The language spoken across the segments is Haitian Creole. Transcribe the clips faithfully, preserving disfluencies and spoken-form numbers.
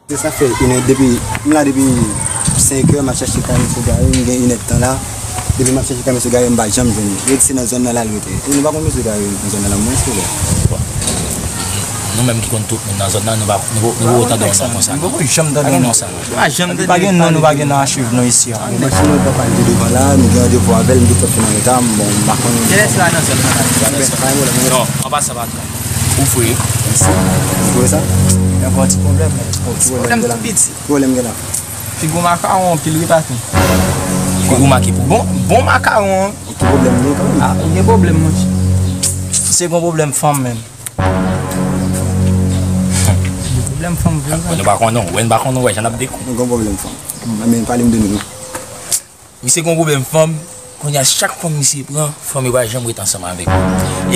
Se sa fè inè, depi m la depi senk è, m ap chache kay mesye Gary, m gen inèdtan la. Depi m ap chache kay mesye Gary, m pa janm jwenn li. Yo di se nan zòn nan l al rete. E nou pa konn mesye Gary nan zòn nan la, mwen, silvouplè. Nou menm ki konn tout moun nan zòn nan, nou pa, nou, nou poko tande yon non konsa. Nou poko janm tande yon non sa. Nou pa janm tande. Pa gen non nou pa gen nan achiv nou isi a. Machin nou pa pale de devan la, nou gen randevou avè l, nou tout fè nan reta, bon, m pa konnen. Kilès la nan zòn nan la? Non, an pasan, patwon. Ou fre. Mèsi. Ou fre sa? Yon ti pwoblèm, men. Ti pwoblèm tou piti. Pwoblèm gen la. Figi w makawon, pil wi, patwon. Figi w make pou bon, bon makawon. Ki pwoblèm gen kanmenm? Ah, gen pwoblèm, monchè. Se gon pwoblèm fanm menm. Pwoblèm fanm vre. Nou pa konnen, wè, nou pa konnen, wè, jan n ap dekou. Nou gon pwoblèm fanm. Men pale m de nou, non. Misye gon pwoblèm fanm, kounye a chak fanm misye pran, fanm yo pa janm ret ansanm avèk li.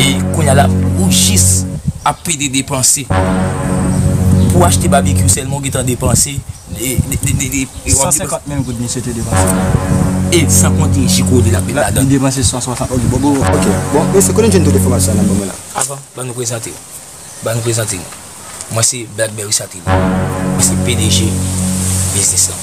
E kounye a la, ou jis ap pede depanse. Pou achte babekyou sèlman, ou gentan depanse. E, de, de, de, de, e w ap depanse. San senkant menm goud misye te depanse. E san konte jiko li t ap met ladan. Li depanse san swasant. Ok, bon, bon, ok. Bon, mesye, kote n jwenn tout enfòmasyon sa nan ban mwen la? Avan, ban nou prezante. Ban nou prezante nou. Mwen se Blackberry Satelit. Mwen se P D G biznis lan.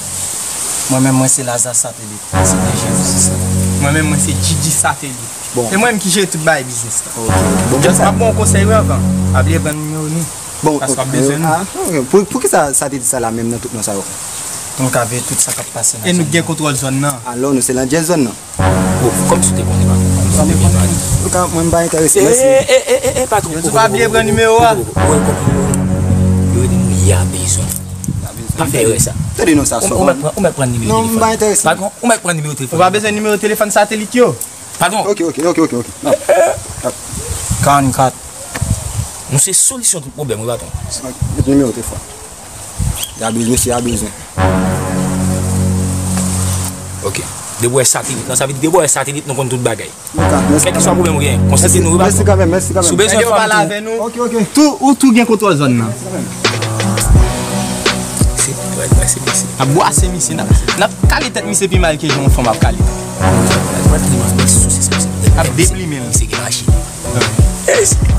Mwen menm, mwen se Laza Satelit. Mwen se P D G biznis lan. Mwen menm, mwen se Djidji Satelit. Bon. Se mwen menm ki jere tout bagay biznis lan. Ok. Bon, just m ap ba w konsèy wi anvan. Pa bliye pran nimewo nou. Bon, paske w ap bezwen nou. Ah, ok. Pou, poukisa Satelit sa la menm nan tout non sa yo? Pou nou ka veye tout sa k ap pase nan zòn nan. E nou gen kontwòl zòn nan. Alò, nou se landjè zòn nan. Oh, kòmsi w te konnen, patwon. Kòmsi w te konnen. Antouka, mwen, m pa enterese, mèsi. Eh, eh, eh, eh, eh, patwon. Yo tou pa bliye pran nimewo a. Ou wè kòman yo rele nou ya bezwen. Pa fè erè sa. Tande non sa, ou mèt pran, ou mèt pran nimewo telefòn. Non, m pa enterese. Patwon, ou mèt pran nimewo telefòn. Ou pa bezwen nimewo telefòn Satelit yo? Patwon. Ok, ok, ok, ok, ok. Non. Karannkat. Nou se solisyon tout pwoblèm, wi, patwon. Met nimewo telefòn. Y a bezwen, si y a bezwen. Ok. Depi w wè Satelit, nan sa vle di depi w wè Satelit, nou konn tout bagay. Kèlkeswa pwoblèm ou gen, konsilte nou, wi, patwon. Mèsi kanmenm, mèsi kanmenm. Si w bezwen fanm tou, ok, ok. Tou, ou tou gen kontwòl zòn nan. Se, wè, wè, se misye. Ap bwase misye, n ap, n ap kale tèt misye pi mal ke jan yon fanm ap kale. Ap deplimen l. Misye gen machin.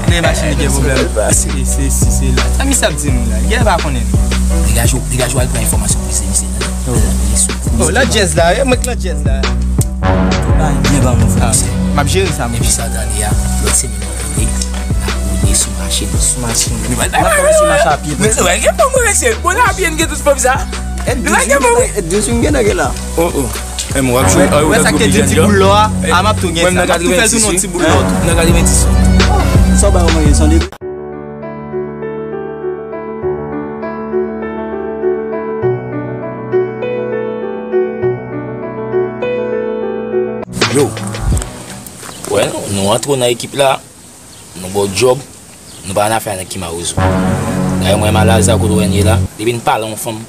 Nèg machin li gen pwoblèm. Se, se, se, se la. Sa misye ap di nou la? Gen pa konnen. Degaje w, degaje w al pran enfòmasyon pou se misye nan. Oh, landjèz la, eh, mwen k landjèz la. Bay byen ban mwen frè. M ap jere sa, mwen. Epi sa gade a, lòt semèn nan rete, n ap woule sou machin. Sou machin. Nou pral bay. N ap kòmanse mache a pye. Men se vrè, gen fanm mwen mesye. Bon, la pye n gen tout fanm sa. Gen fanm mwen. Gen la. Oh, oh. Menm w ap jwe, ah, w ap jwe ti boul lò a, a m ap tou gen sa. M ap tou fè l tou nan ti boul lò tou. Nan katrevensis. Sa w ba yo manje, san degre. Yo. Wè, nou antre nan ekip la. Nou ba w djòb, nou pa nan afè a nèg ki mawozo. Dayè mwen menm a Laza kote w wè n ye la, depi n pale yon fanm,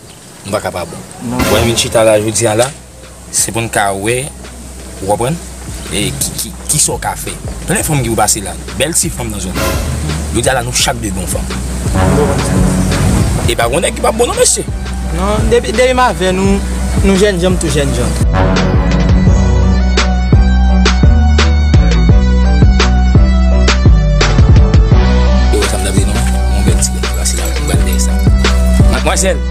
nou pa ka pa bon. Wè n vin chita la jodi a la, se pou n ka wè, ou konprann? E ki, ki, kisa w ka fè. Gen de fanm ki pou pase la, bèl ti fanm nan zòn nan. Jodi a la nou chak de gen yon fanm. E pa gon nèg ki p ap bon non mesye. Non, depi, depi m avè nou, nou jènjan, m tou jènjan. Yo, sa m t ap di nou, yon bèl ti nèg ki pase la, m pral dèyè sa. Madmwazèl!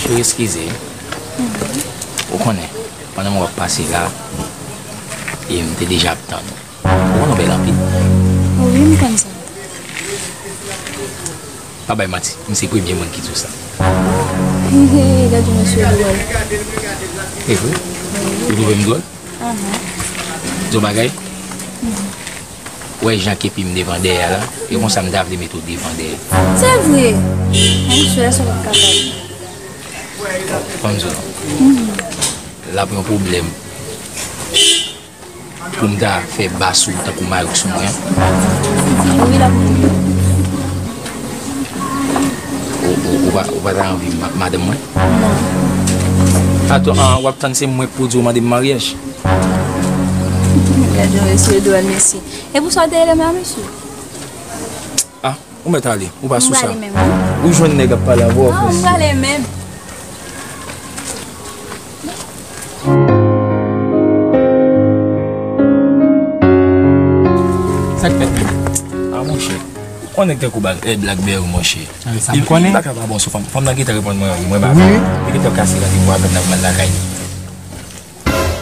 Cheri, eskize. Ou konnen, pandan m wè w ap pase la, e m te deja ap tann ou. Ou konn ou bèl anpil. Wi, m konn sa. Pa bay manti, m se premye moun ki di w sa. Gade yon mesye dwòl. E vre? Ou twouve m dwòl? Di w bagay? Ou wè jan kepi m devan dèyè a la? E konsa m ta vle mete w devan dèyè. Se vre! Mwen m swè sa w ap kapab. Ban m di w non. L ap yon pwoblèm pou m ta fè ba sou ou tankou Marik sou mwen. Wi, l ap. Ou, ou, ou pa, ou pa ta anvi ma-, madanm mwen? Non. Atò, an, w ap tann se mwen k pou di w mande m maryaj? Gade yon mesye dwòl, mesye. E pou sa w te rele m la, mesye? Ah, ou mèt ale, ou pa sou sa. M prale menm, wi. Ou jwenn nèg ap pale avè w, mesye. Non, m prale menm. Sa k fèt menm? A, monchè. Ou konnen tankou bag, eh, Blackberry, monchè. A, sa m konnen. Li pa ka pa bon sou fanm. Fanm nan gentan reponn mwen, wi, mwen pa vle. Wi, wi. Li gentan kase randevou avè m nan pou m al lakay li.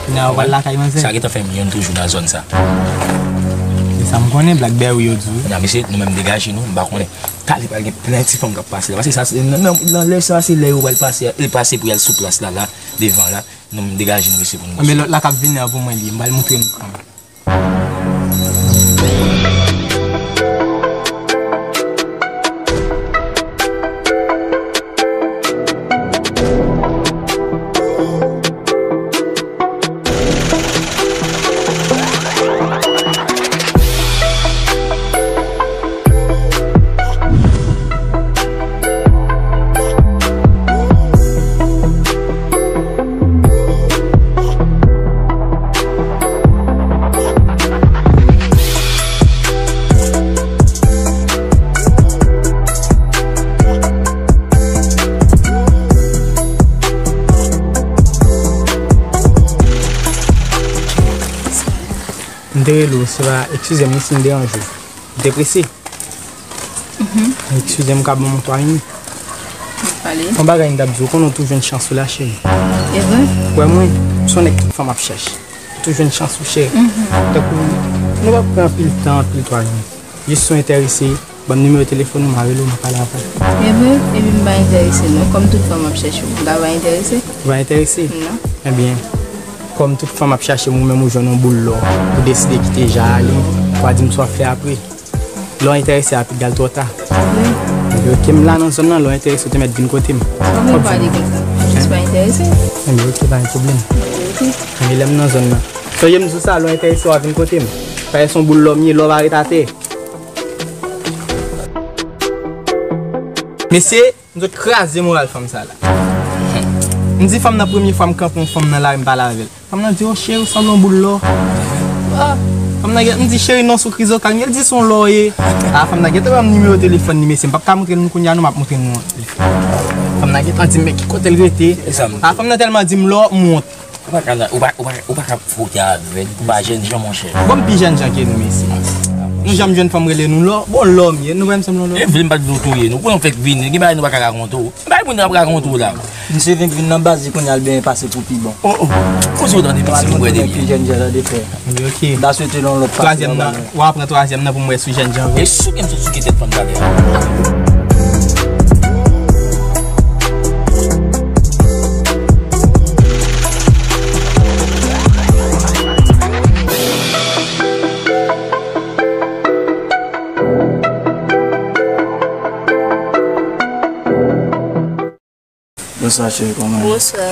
Kounye a, ou pral lakay manzè? Sa gentan fè m yonn toujou nan zòn sa. Se sa m konnen, Blackberry yo di w. Kounye a, mesye, nou menm degaje nou, m pa konnen. Talè pral gen plen ti fanm k ap pase la. Paske sa, se, nan, nan, nan lè sa, se lè yo pral pase, e pase pou y al sou plas la, la, devan la. Nou menm degaje nou, mesye, pou nou. Men lòt la k ap vini an pou mwen li ye, m pral montre nou kòman. M te rele w, se pa, eskize m wi si m deranje w. Ou te prese? Mhm. Eskize m, ka ban m yon twa minit? Pale. Yon bagay m t ap di w, konnen w toujou jwenn chans ou la, cheri. E vre? Kwè mwen, se yon nèg tout fanm ap chèche. Ou toujou jwenn chans ou, cheri. Mhm. Tankou, nou p ap pran anpil tan, anpil twa minit. Jis si w enterese, ban m nimewo telefòn ou, m a rele w, m a pale avè w. E vre? Epi m pa enterese non. Kòm tout fanm ap chèche w, m ta pa enterese? Ou pa enterese? Non. Ebyen, kòm tout fanm ap chache m, ou menm ou jwenn yon boul lò, ou deside kite ja a ale, ou a di m sa w ap fè apre. Lè w enterese a, pi gal twò ta. Wi. Ebyen, oke, m la nan zòn nan, lè w enterese, ou te mèt vin kote m. Sa w vin pale konsa? M jis pa enterese. Ebyen, oke, pa gen pwoblèm. Oke. Ebyen, lè m nan zòn nan. Sonje m di w sa, lè w enterese, w a vin kote m. Paske se yon boul lò m ye, lò pa ret atè. Mesye, m sot kraze moral fanm sa la. M di fanm nan premye fwa m kanpe yon fanm nan lari m pale avè l. Fanm nan di, "O cheri, ou sanble yon boul lò." Ah, fanm nan gen, m di, "Cheri, non, sou krizokal." Li di, "Se yon lò w ye." Ah, fanm nan gentan ban m nimewo telefòn li, mesye. M p ap ka montre l nou kounye a, non, m ap montre l nou. Fanm nan gentan di m, "Men ki kote l rete?" Ah, fanm nan tèlman di m lò, m wont. Ou pa ka, ou pa, ou pa, ou pa ka fwote avè l, ou pa jènjan, monchè. Bon, m pi jènjan ke nou, mesye. Nou janm jwenn fanm rele nou lò, bon, lò m ye, nou wè m sanble yon lò. E vle m pa t vle w touye nou, pou nou fèk vini, gen bagay nou pa ka rakonte w. Bay moun ap rakonte w la. Misye vin vin nan baz li kounye a l byen pase pou pi bon. Oh, oh. Koze w tande pitit m wè depi. Pi jènjan tande frè. Ok. M ta swete l yon lòt pati. Twazyèm nan, w a pran twazyèm nan pou m wè si w jènjan vre. E souke m sot souke tèt fanm talè a. Bonswa cheri, kòman w ye? Bonswa.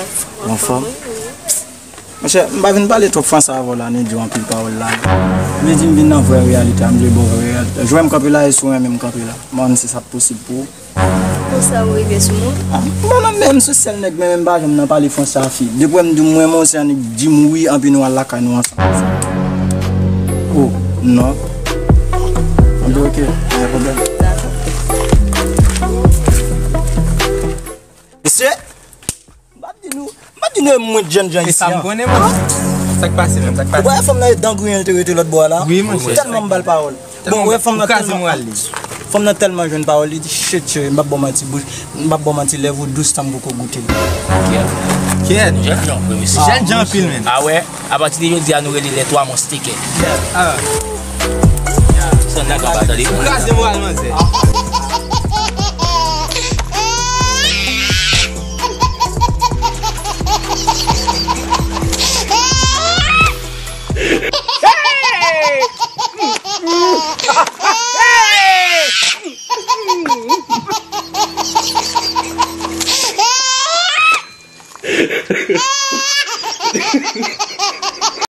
Ou anfòm? Wi, wi. Monchè, m pa vin pale twòp franse avè w la, ni di w anpil pawòl la. M vle di m vin nan vrè reyalite a, m vle ba w vrè reyalite a. Jwè m kanpe la, e si w renmen m kanpe la. M pa konn si sa ap posib pou ou. Konsa ou rive sou mwen? Ah, m pa nan menm sou sèl nèg, men m pa janm nan pale franse a fi. Depi w wè m di w m renmen w, se annik di m wi, anpi nou al lakay nou ansanm. Oh, non. Anpi oke, pa gen pwoblèm. Dakò. Mesye, m p ap di nou, m p ap di nou e mwen k jènjan isi an. E sa m konnen, monchè. Sa k pase menm, sa k pase? Ou pa wè fanm nan e dan griyen l te rete lòt bò a la? Wi, monchè. Tèlman m ba l pawòl. Bon, ou wè fanm nan tèlman, fanm nan tèlman jwenn pawòl, li di, "Shit, cheri, m p ap ba w manti, bouch, m p ap ba w manti, lèv ou dous, tan m poko goute l." Kèt. Kèt. Jènjan, wi, mesye. Jènjan anpil, menm. Ah, wè, apati de jodi a, nou rele les trois mousquetaires. Ah. Sa n ap tande. Ou kraze moral manzè.